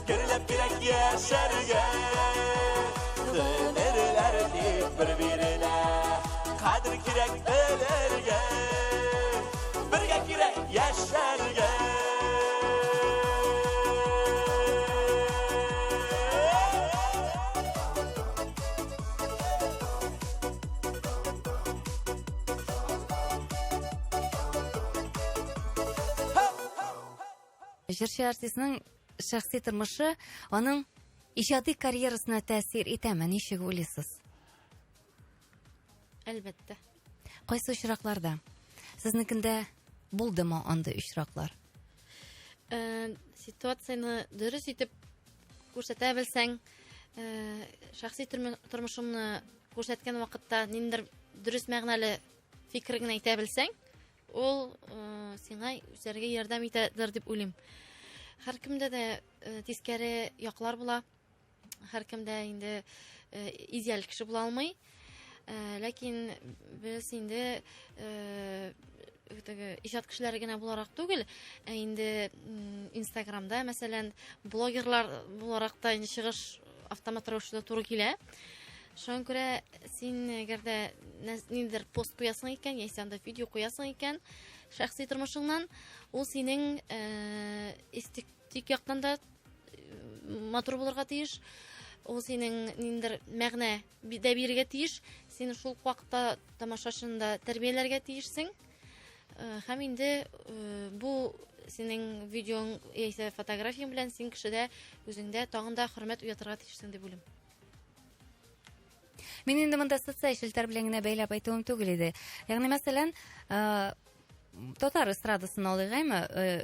гөрләп кирәк яшәргә. Гомерләр тик бер бирелә, кадер кирәк белергә. Бергә кирәк яшәргә. Җырчы артистның шәхси тормышы аның иҗади карьерасына тәэсир итәме? Ничек уйлыйсыз? Әлбәттә. Кайсы очракларда? Сезнекендә булдымы андый очраклар? Ситуацияне дөрес итеп күрсәтә белсәң, шәхси тормышыңны күрсәткән вакытта ниндидер дөрес мәгънәле фикер генә әйтә белсәң, ул сиңа үсәргә ярдәм итәдер дип уйлыйм. Һәркемдә дә тискәре яклар була. Һәркемдә инде идеаль кеше була алмый. Ләкин без инде теге иҗат кешеләре генә буларак түгел, ә инде Инстаграмда, мәсәлән, блогерлар буларак та инде чыгыш автомат рәвештә туры килә. Шуңа күрә син әгәр дә ниндидер пост куясың икән, яисә анда видео куясың икән, шәхси тормышыңнан, ул синең эстетик яктан да матур булырга тиеш. Ул синең ниндидер мәгънә дә бирергә тиеш. Син шул ук вакытта тамашачыны да тәрбияләргә тиешсең. Һәм инде бу синең видеоң яисә фотографияң белән син кешедә үзеңдә тагын да хөрмәт уятырга тиешсең дип уйлыйм. Мин инде монда социаль челтәр белән генә бәйләп әйтүем түгел иде. Ягъни мәсәлән, татар эстрадасын алыйк, әйме?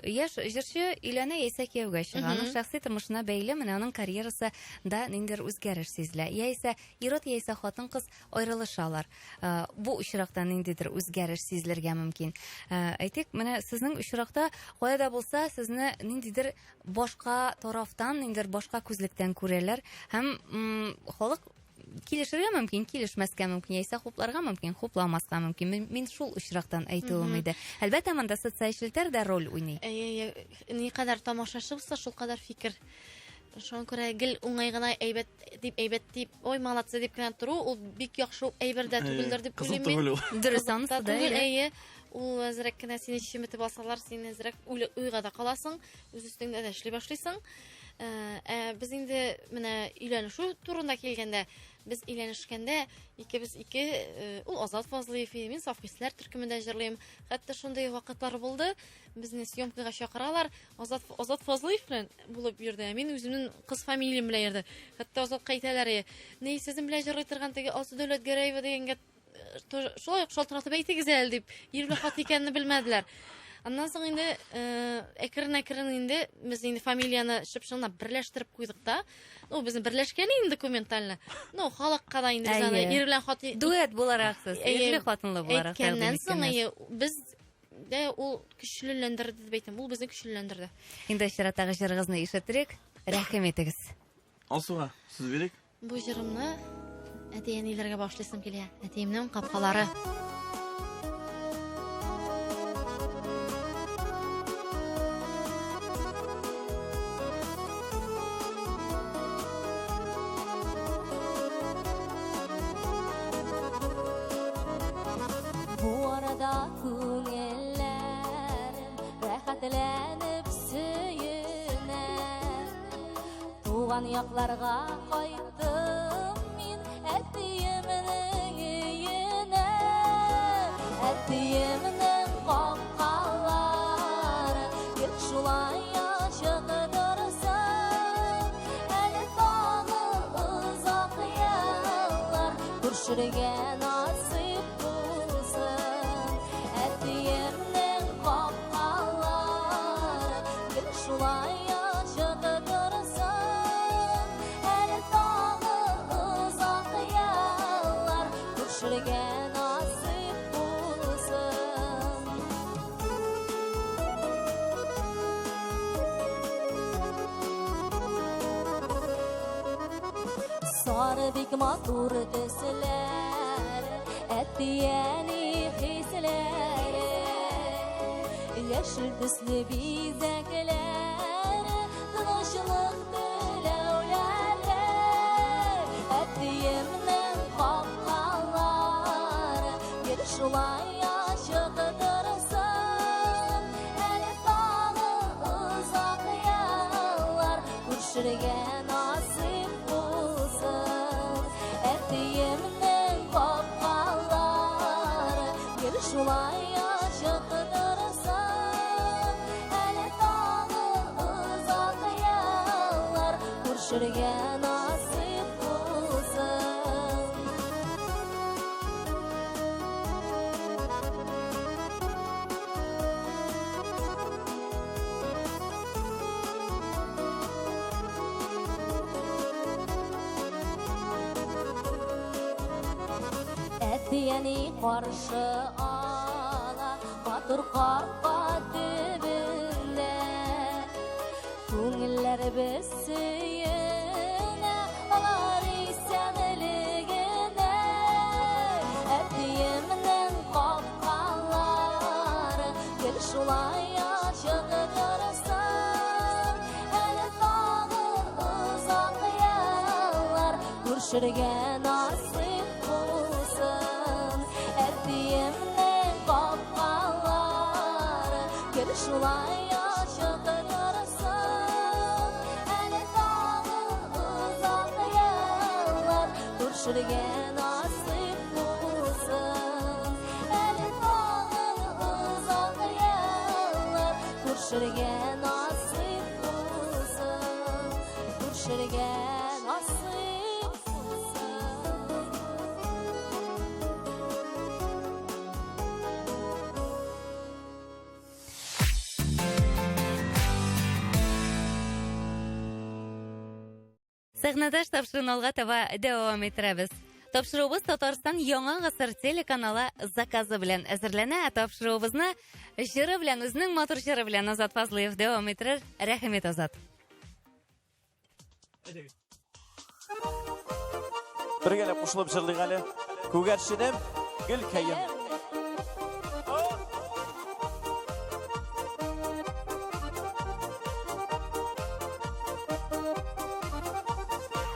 Яшь җырчы өйләнә яисә кияүгә чыга. Аның шәхси тормышына бәйле менә аның карьерасы да ниндидер үзгәреш сизелә. Яисә ир-ат яисә хатын-кыз аерылышалар. Бу очракта ниндидер үзгәреш сизелергә мөмкин. Әйтик, менә сезнең очракта кая да булса сезне ниндидер башка тарафтан, ниндидер башка күзлектән күрәләр һәм халык килешергә мөмкин, килешмәскә мөмкин, яисә хупларга мөмкин, хупламаска мөмкин. Мин, мин шул очрактан әйтүем иде. Әлбәттә, монда социаль челтәр дә роль уйный. Әйе, никадәр тамашачы булса, шулкадәр фикер. Шуңа күрә гел уңай гына әйбәт дип, әйбәт дип, ой, молодцы дип кенә тору, ул бик яхшы әйбер дә түгелдер дип уйлыйм мин. Дөрес, анысы да. Түгел, әйе. Ул әзрәк кенә сине чеметеп алсалар, син әзрәк уйга да каласың, үз өстеңдә дә эшли башлыйсың. Ә без инде менә өйләнешү турында килгәндә, без өйләнешкәндә икебез ике, ул Азат Фазлыев, мин Саф хисләр төркемендә җырлыйм. Хәтта шундый вакытлар булды, безне съемкага чакыралар, Азат, Азат Фазлыев белән булып йөрде, ә мин үземнең кыз фамилиям белән йөрде. Хәтта Азатка әйтәләр, "Ни сезнең белән җырлый торган теге Алсу Дәүләтгәрәева дигәнгә шулай ук шалтыратып әйтегез әле" дип, ир белән хат икәнне белмәделәр. Аннан соң инде әкрен-әкрен инде без инде фамилияне чып-чынлап берләштереп куйдык та. Ну, безне берләшкән инде документально. Ну, халыкка да инде без аны ир белән хат дуэт буларак сез, ирле хатынлы буларак әйткәннән соң, әйе, без дә ул көчлеләндерде дип әйтәм. Ул безне көчлеләндерде. Инде чираттагы җырыгызны ишеттерик. Рәхим итегез. Алсуга, сүз бирик. Бу җырымны әти-әниләргә багышлыйсым килә. Әтиемнең капкалары. Бу арада күңелләрем рәхәтләнеп сөенә. Туган якларга кайттым мин әтиемнең өенә. Әтиемнең капкалары гел шулай ачык торсын. Әле тагы озак еллар күрешергә насыйп булсын. Әтиемнең капкалары гел шулай ачык торсын. Әле тагы озак еллар күрешергә насыйп булсын. Сары бик матур төсләр, әти-әни хисләре, яшел төсле бизәкләр, тынычлык теләүләре. Әтиемнең капкалары гел шулай ачык торсын. Әле тагы озак еллар күрешергә насыйп булсын. Әтиемнең капкалары гел шулай ачык торсын. Әле тагы озак еллар күрешергә насыйп булсын. Әти-әни каршы ала матур капка төбендә. Күңелләребез сөенә алар исәнлегенә. шулай ачык торсын. Әле тагын озак еллар күрешергә насыйп булсын. Әтиемнең капкалары гел шулай ачык торсын. Әле тагын озак еллар күрешергә насыйп булсын. Әле тагын озак еллар күрешергә насыйп булсын. Күрешергә насыйп булсын. Сәхнәдәш тапшыруын алга таба дәвам иттерәбез. Тапшыруыбыз Татарстан Яңа гасыр телеканалы заказы белән әзерләнә. Ә тапшыруыбызны җыры белән, үзенең матур җыры белән Азат Фазлыев дәвам иттерер. Рәхим ит, Азат. Бергәләп кушылып җырлыйк әле. Күгәрченем, гөлкәем.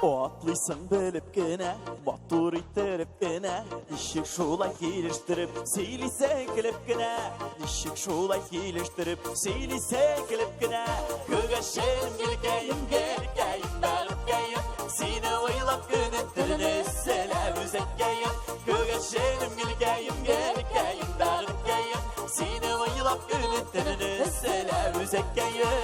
Атлыйсың белеп кенә, матур иттереп кенә, ничек шулай килештереп, сөйлисең көлеп кенә, ничек шулай килештереп, сөйлисең көлеп кенә. Күгәрченем, гөлкәем, гөлкәем, бәгырькәем, сине уйлап көнем төнне өзелә үзәккәем. Күгәрченем, гөлкәем, гөлкәем, бәгырькәем, сине уйлап көнем төнне өзелә үзәккәем.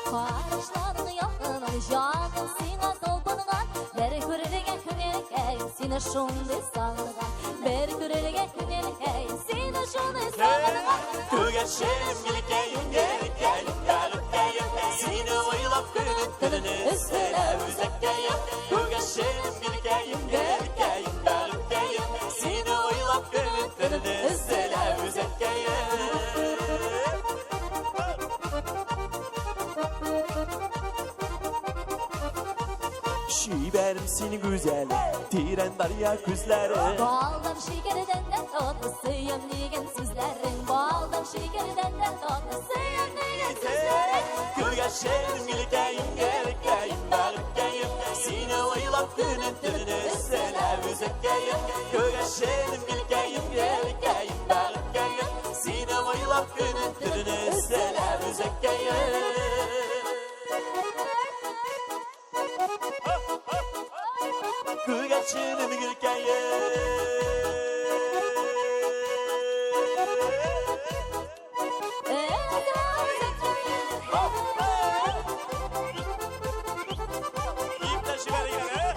Карашларың якыннан, җаным сиңа талпынган, бер күрергә күңелкәем, сине шундый сагынган. Бер күрергә күңелкәем, сине шундый сагынган. Күгәрченем, гөлкәем, гөлкәем, бәгырькәем, сине уйлап көнем төнне өзелә үзәккәем. Күгәрченем, гөлкәем, гөлкәем, бәгырькәем, сине уйлап көнем төнне өзелә үзәккәем. Чибәрем синең гүзәлем, тирән дәрья күзләре. Балдан шикәрдән дә татлы сөям дигән сүзләрең, балдан шикәрдән дә татлы сөям дигән сүзләрең. Күгәрченем, гөлкәем, гөлкәем, бәгырькәем, сине уйлап көнем төнне өзелә үзәккәем. Күгәрченем, гөлкәем, гөлкәем, бәгырькәем, сине уйлап көнем төнне өзелә үзәккәем. Күгәрченем, гөлкәем. Иптәш җибәрегез, ә?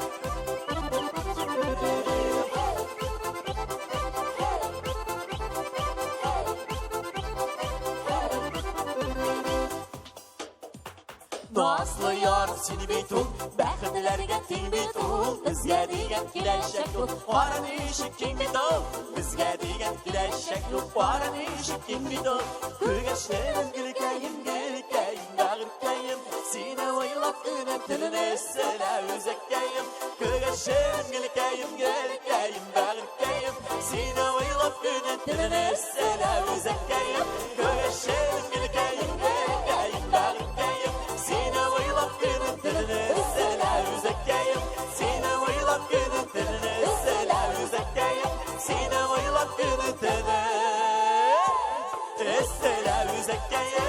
Назлы ярым сине бит ул, бәхетләргә тиң бит ул, безгә дигән киләчәк ул, кара ничек киң бит ул, безгә дигән киләчәк ул, кара ничек киң бит ул. Күгәрченем, гөлкәем, гөлкәем, бәгырькәем, сине уйлап көнем төнне өзелә үзәккәем. Күгәрченем, гөлкәем, гөлкәем, бәгырькәем, сине уйлап көнем төнне өзелә үзәккәем. Күгәрченем, гөлкәем, гөлкәем, бәгырькәем, сине уйлап көнем төнне өзелә үзәккәем. Сине уйлап көнем төнне өзелә үзәккәем. Сине уйлап көнем төнне өзелә үзәккәем.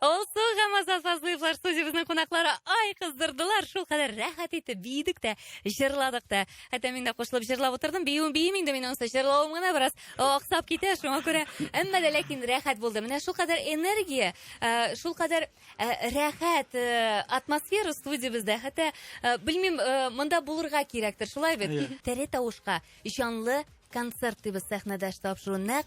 Алсу һәм Азат Фазлыевлар студиябезнең кунаклары ай кыздырдылар. Шул кадәр рәхәт итеп биедек тә, җырладык та. Хәтта мин дә кушылып җырлап утырдым. Биюен биим инде мин анысы, җырлавым гына бераз аксап китә, шуңа күрә. Әмма дә ләкин рәхәт булды. Менә шул кадәр энергия, шул кадәр рәхәт атмосфера студиябездә. Хәтта белмим, монда булырга кирәктер, шулай бит? Әйе. Тере тавышка җанлы концерт дибез сәхнәдә тапшыру нәкъ.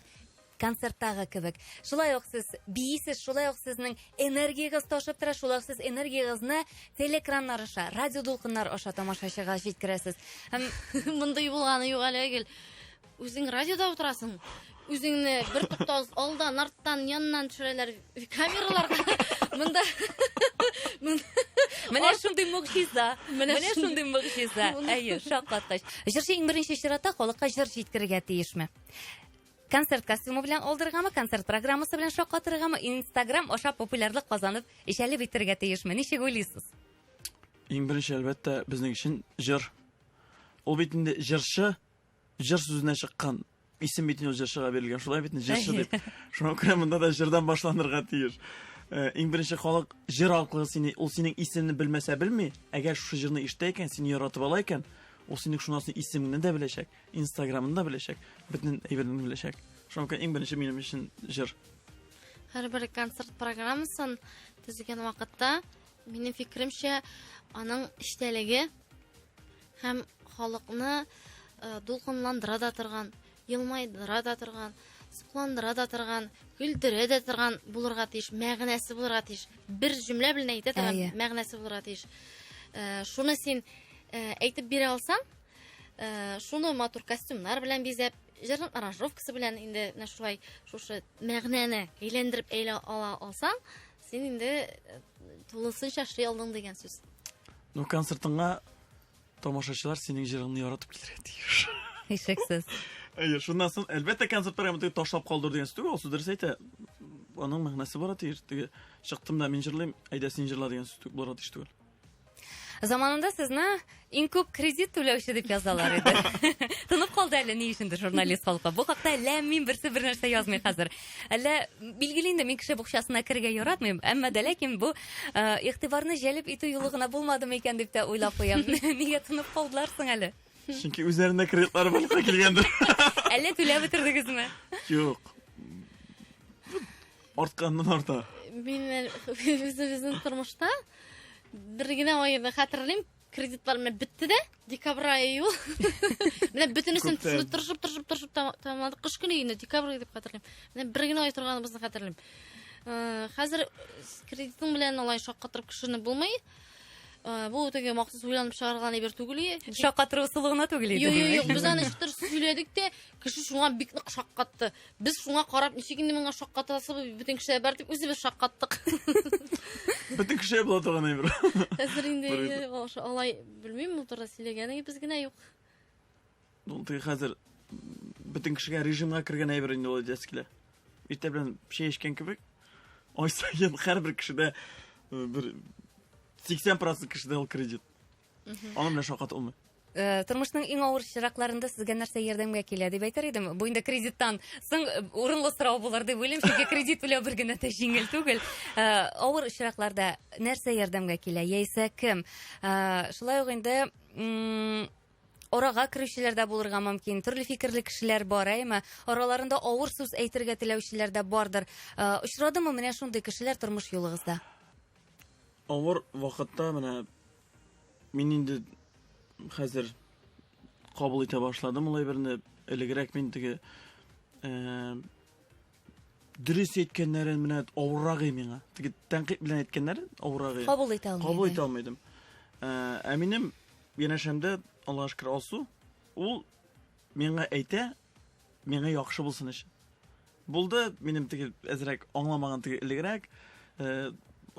концерттагы кебек. Шулай ук сез биисез, шулай ук сезнең энергиягез ташып тора, шулай ук сез энергиягезне телеэкраннар аша, радио дулкыннар аша тамашачыга җиткерәсез. Һәм мондый булганы юк әле гел. Үзең радиода утырасың. Үзеңне бер туктаусыз алдан, арттан, яннан төшерәләр камераларга. Монда Менә шундый могҗиза. Менә шундый могҗиза. Әйе, шаккаткыч. Җырчы иң беренче чиратта халыкка җыр җиткерергә тиешме? Концерт костюмы белән алдырыргамы, концерт программасы белән шаккатырыргамы, Инстаграм аша популярлык казанып, җәлеп итәргә тиешме? Ничек уйлыйсыз? Иң беренче, әлбәттә, безнең өчен җыр. Ул бит инде җырчы, җыр сүзенә чыккан исем бит инде ул җырчыга бирелгән. Шулай бит инде җырчы дип. Шуңа күрә монда да җырдан башланырга тиеш. Э, иң беренче халык җыр аркылы сине, ул синең исемеңне белмәсә белми, әгәр шушы җырны ишетә икән, сине яратып ала икән, ул синең шуннан соң исемеңне дә беләчәк, Инстаграмын да беләчәк, бөтен әйбереңне беләчәк. Шуңа күрә иң беренче минем өчен җыр. Һәрбер концерт программасын төзегән вакытта, минем фикеремчә, аның эчтәлеге һәм халыкны э, дулкынландыра да торган, елмайдыра да торган, сокландыра да торган, көлдерә дә торган булырга тиеш, мәгънәсе булырга тиеш. Бер җөмлә белән әйтә торган Әйе. мәгънәсе булырга тиеш. Э, шуны син э, әйтеп бирә алсаң, э, шуны матур костюмнар белән бизәп, җырның аранжировкасы белән инде менә шулай шушы мәгънәне әйләндереп әйлә ала алсаң, син инде э, тулысынча эшли алдың дигән сүз. Ну, концертыңа тамашачылар синең җырыңны яратып килергә тиеш. Һичшиксез. Әйе, шуннан соң, әлбәттә, концерт программа теге ташлап калдыр дигән сүз түгел, Алсу дөрес әйтә. Аның мәгънәсе бара тиеш. Теге чыктым да мин җырлыйм, әйдә син җырла дигән сүз булырга тиеш түгел. Заманында сезне иң күп кредит түләүче дип язалар иде. Тынып калды әле ни өчендер журналист халкы. Бу хакта ләм мин берсе бер нәрсә язмый хәзер. Әллә билгеле инде мин кеше букчасына керергә яратмыйм, әмма дә ләкин бу э, игътибарны җәлеп итү юлы гына булмады микән дип тә уйлап куям. Нигә тынып калдылар соң әле? Чөнки үзләрендә кредитлары барлыкка килгәндер. Әллә түләп бетердегезме? Юк. Артканнан арта. Мин үзебезнең тормышта бер генә айны хәтерлим, кредитлар менә бетте дә, декабрь ае ул. Менә бөтенесен Күптән. тырышып, тырышып, тырышып тәмамладык. Кыш көне инде декабрь дип хәтерлим. Менә бер генә ай торганыбызны хәтерлим. Э, Хәзер кредитың белән алай шаккатырып кешене булмый. Э, Бу теге махсус уйланып чыгарылган әйбер түгел. Шаккатыру ысулы гына түгел иде. Юк, юк, димәк. юк, без аны ничектер сөйләдек тә, кеше шуңа бик нык шаккатты. Без шуңа карап, ничек инде моңа шаккатасы, бөтен кешеләр бар дип үзебез шаккаттык. Бөтен кешегә була торган әйбер. Хәзер инде Бер- э, алай белмим, ул турыда сөйләгәнегез генә юк. Ул теге хәзер бөтен кешегә режимга кергән әйбер инде ул әйтәсе килә. Иртә белән чәй эчкән кебек, ай саен һәрбер кешедә э, бер 80% кешедә ул кредит. Аның белән шаккатып булмый. Э, тормышның иң авыр чиракларында сезгә нәрсә ярдәмгә килә дип әйтер идем. Бу инде кредиттан соң э, урынлы сорау булыр дип уйлыйм, чөнки кредит түләү бер генә дә җиңел түгел. Э, авыр очракларда нәрсә ярдәмгә килә, яисә кем? Э, шулай ук инде арага керүчеләр дә булырга мөмкин, төрле фикерле кешеләр бар, әйме? Араларында авыр сүз әйтергә теләүчеләр дә бардыр. Очрадымы менә шундый кешеләр тормыш юлыгызда? Авыр вакытта менә мин инде хәзер кабул итә башладым ул әйберне. Элегрәк мин теге э, дөрес әйткәннәрен менә авыррак иде миңа. Теге тәнкыйть белән әйткәннәрен авыррак иде. Кабул итә алмый. Кабул итә алмыйдым. Э, ә минем янәшәмдә, Аллага шөкер, Алсу, ул миңа әйтә, миңа яхшы булсын өчен. Булды, минем теге әзрәк аңламаган теге элегрәк, э,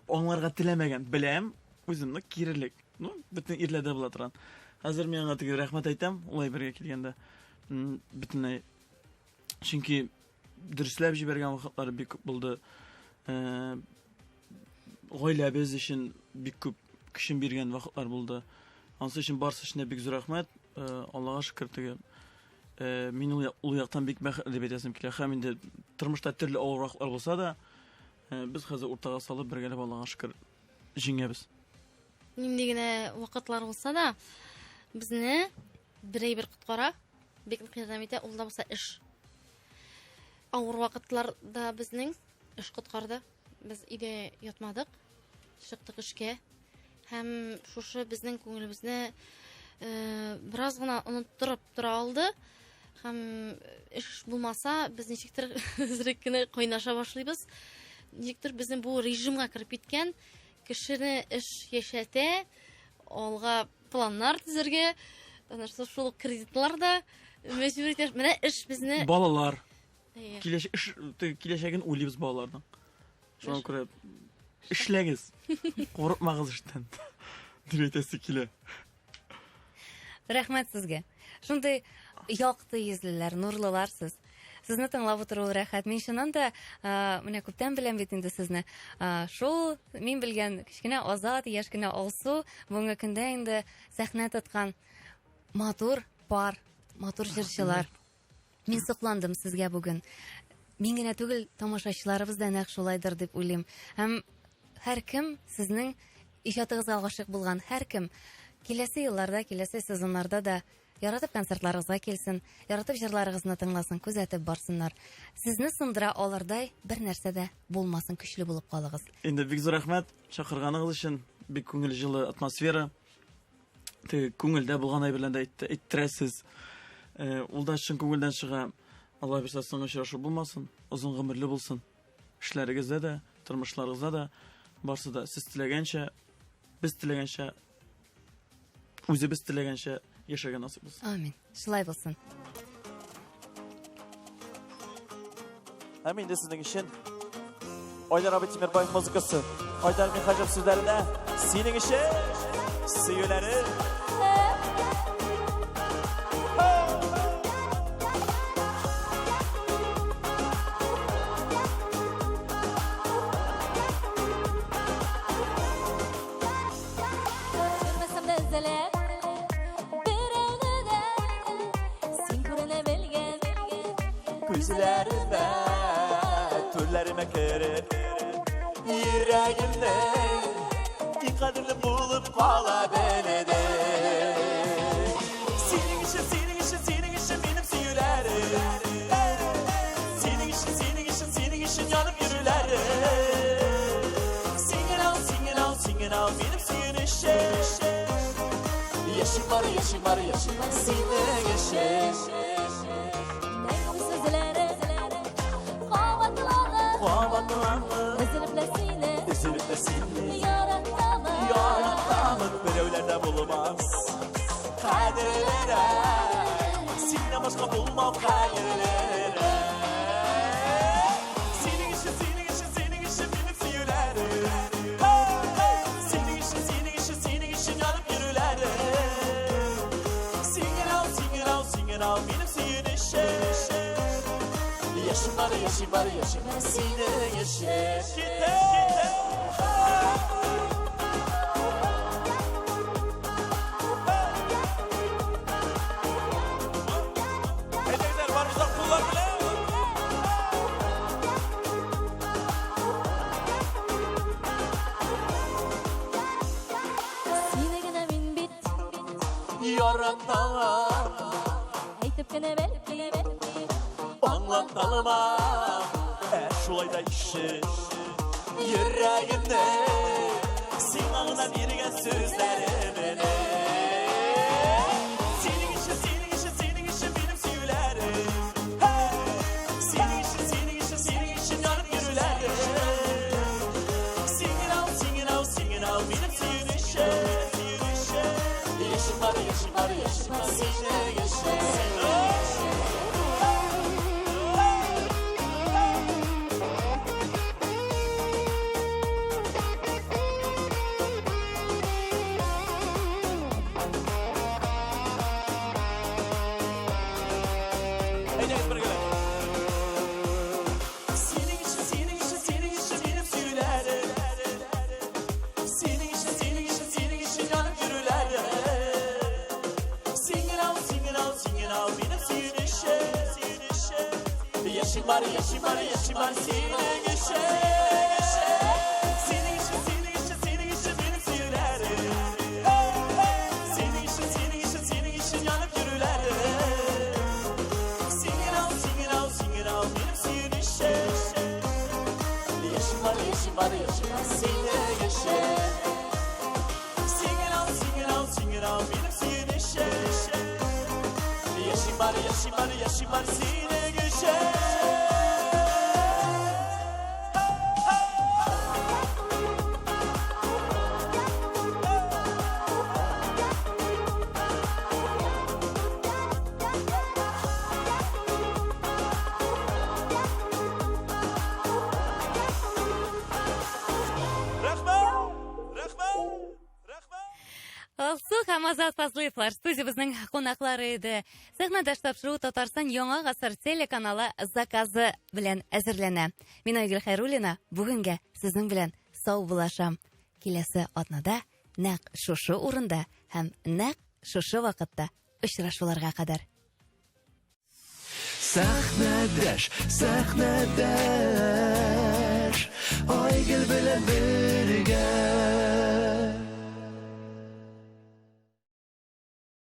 аңларга теләмәгән, беләм, үземне кирелек. Ну, бөтен ирләрдә була торган. Хәзер мин аңа теге рәхмәт әйтәм, ул әйбергә килгәндә. Бөтенләй. Чөнки дөресләп җибәргән вакытлары бик күп булды. Э, гаиләбез өчен бик күп көчен биргән вакытлар булды. Анысы өчен барысы өчен дә бик зур рәхмәт. Э, Аллага шөкер теге э, мин ул, ул яктан бик бәхетле дип әйтәсем килә. Һәм инде тормышта төрле авыр вакытлар булса да, э, без хәзер уртага салып бергәләп Аллага шөкер җиңәбез. Нинди генә вакытлар булса да, безне бер әйбер коткара, бик нык ярдәм итә, ул да булса эш. Авыр вакытларда безнең эш коткарды. Без өйдә ятмадык, чыктык эшкә. Һәм шушы безнең күңелебезне э, бераз гына оныттырып тора алды. Һәм эш булмаса, без ничектер әзрәк кенә кайнаша башлыйбыз. Ничектер безнең бу режимга кереп киткән, кешене эш яшәтә, алга планнар төзергә, әнә шул ук кредитлар да мәҗбүр итә. Менә эш безне Балалар. Киләчәк эш киләчәген уйлыйбыз балаларның. Шуңа күрә эшләгез. Курыкмагыз эштән. Дип әйтәсе килә. Рәхмәт сезгә. Шундый якты йөзлеләр, нурлылар сез. Сезне тыңлап утыру рәхәт. Мин чыннан да, менә күптән беләм бит инде сезне. Шул мин белгән кечкенә Азат, яшь кенә Алсу бүгенге көндә инде сәхнә тоткан матур пар, матур җырчылар. Мин сокландым сезгә бүген. Мин генә түгел, тамашачыларыбыз да нәкъ шулайдыр дип уйлыйм. Һәм һәркем сезнең иҗатыгызга гашыйк булган һәркем киләсе елларда, киләсе сезоннарда да яратып концертларыгызга килсен, яратып җырларыгызны тыңласын, күзәтеп барсыннар. Сезне сындыра алырдай бер нәрсә дә булмасын, көчле булып калыгыз. Инде бик зур рәхмәт чакырганыгыз өчен. Бик күңел җылы атмосфера. Теге күңелдә булган әйберләрне дә әйттерәсез. Э, ул да чын күңелдән чыга. Алла бирсә, соңгы очрашу булмасын, озын гомерле булсын. Эшләрегездә дә, тормышларыгызда да барсы да сез теләгәнчә, без теләгәнчә, үзебез теләгәнчә яшәргә насыйп булсын. Амин. Шулай булсын. Һәм инде сезнең өчен Айдар абый Тимербаев музыкасы, Айдар Михаҗев сүзләренә синең өчен сөюләре. Күрмәсәм дә эзләп берәүне дә, син күренә белгән Күзләремә, түрләремә кереп, йөрәгемнең иң кадерле булып кала белдең. Синең өчен, синең өчен, синең өчен минем сөюләрем. Синең өчен, синең өчен, синең өчен янып йөрүләрем. Син генә ул, син генә ул, син генә ул минем сөенечем. Яшим бар, яшим бар, яшим бар синең өчен. Мәңге сүзләре кабатланып, Кабатланып, өзелеп лә сине өзелеп тә сине яратамын. яратамын, берәүләрдә булмас кадерлерәк, синнән башка булмам хәерлерәк. Синең өчен, синең өчен, синең өчен минем сөюләрем. Синең өчен, синең өчен, синең өчен янып йөрүләрем. Син генә ул, син генә ул, син генә ул минем сөенечем. Яшим бар, яшим бар, яшим бар синең өчен. Китә, китә. Әйдәгезләр, барыбызда куллар белән. Сине генә мин бит Яратам, әйтеп кенә бәлки, аңлаталмам, ә шулай да ишет йөрәгемне сиңа гына биргән сүзләремне. Синең өчен, синең өчен, синең өчен минем сөюләрем. Синең өчен, синең өчен, синең өчен янып йөрүләрем. Син генә ул, син генә ул, син генә ул минем сөенечем. Яшим бар, яшим бар, яшим бар синең өчен. Әйдәгез бергәләп. Синең өчен, синең өчен, синең өчен минем сөюләрем. Синең өчен, синең өчен, синең өчен янып йөрүләрем. Син генә ул, син генә ул, син генә ул минем сөенечем, сөенечем. Яшим бар, яшим бар, яшим бар синең өчен. Синең өчен, синең өчен, синең өчен минем сөюләрем. Синең өчен, синең өчен, синең өчен янып йөрүләрем. Син генә ул, син генә ул, син генә ул минем сөенечем. Яшим бар, яшим бар, яшим бар синең өчен. Син генә ул, син генә ул, син генә ул минем сөенечем. Яшим бар, яшим бар, яшим бар синең өчен. Рәхмәт! Рәхмәт! Рәхмәт! Алсу һәм Азат Фазлыевлар студиябезнең кунаклары иде. Сәхнәдәш тапшыруы Татарстан Яңа гасыр телеканалы заказы белән әзерләнә. Мин Айгөл Хәйруллина бүгенгә сезнең белән сау булашам. Киләсе атнада нәкъ шушы урында һәм нәкъ шушы вакытта очрашуларга кадәр. Сәхнәдәш, сәхнәдәш.